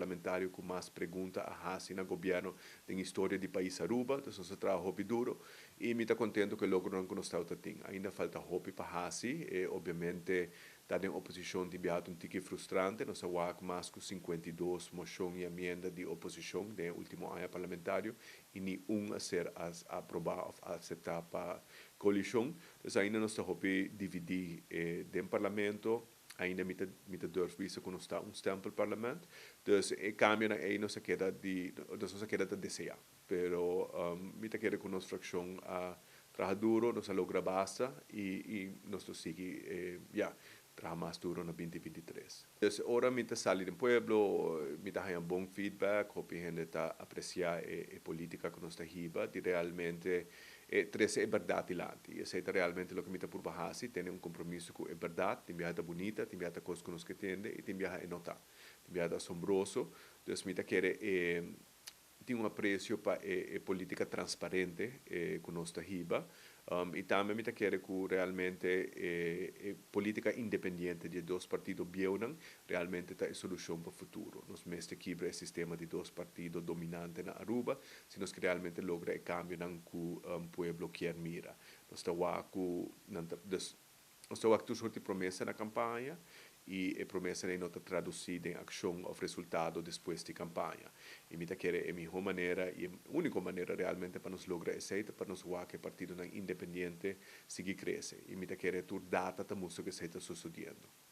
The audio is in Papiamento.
parlamentario cu mas pregunta a haci na gobierno den historia di pais Aruba. Dus nos a traha hopi duro y mi ta contento cu e logronan cu nos tawata tin. Ainda falta hopi pa haci e obviamente ta den oposicion tin biaha ta un tiki frustrante. Nos a wak mas cu 52 mocion y amienda di oposicion den e ultimo aña parlamentario y ni un a ser aproba of acepta pa coalicion. Dus ainda nos ta hopi dividi den parlamento. Ainda mi ta durf bisa cu nos ta un stempelparlement. Dus e cambionan ey nos a keda di, dus nos a keda ta desea. Pero mi ta kere cu nos fraccion a traha duro, nos a logra basta y nos lo sigui, ya, traha mas duro na 2023. Dus ora mi ta sali den pueblo, mi ta haya bon feedback, hopi hende ta aprecia e politica cu nos ta hiba, di realmente trece e berdad dilanti. Y esey ta realmente loke mi ta purba haci, tene un compromiso cu e berdad. Tin biaha ta bunita, tin biaha ta cos cu nos ke tende y tin biaha e no ta. Tin biaha ta asombroso. Dus mi ta kere e tin un aprecio pa e politica transparente cu nos ta hiba. Y tambe mi ta kere cu realmente e politica independiente di e dos partido bieunan realmente ta e solucion pa futuro. Nos mester kibra e sistema di dos partido dominante na Aruba si nos realmente logra e cambionan cu pueblo kier mira. Nos ta wak cu nan ta, dus nos ta wak tur soort di promesa na campaña y e promesanan no ta traduci den accion of resultado despues di campaña. Y mi ta kere e miho manera y e unico manera realmente pa nos logra esey ta pa nos wak e partidonan independiente sigui crece. Y mi ta kere tur data ta mustra cu esey ta sucediendo.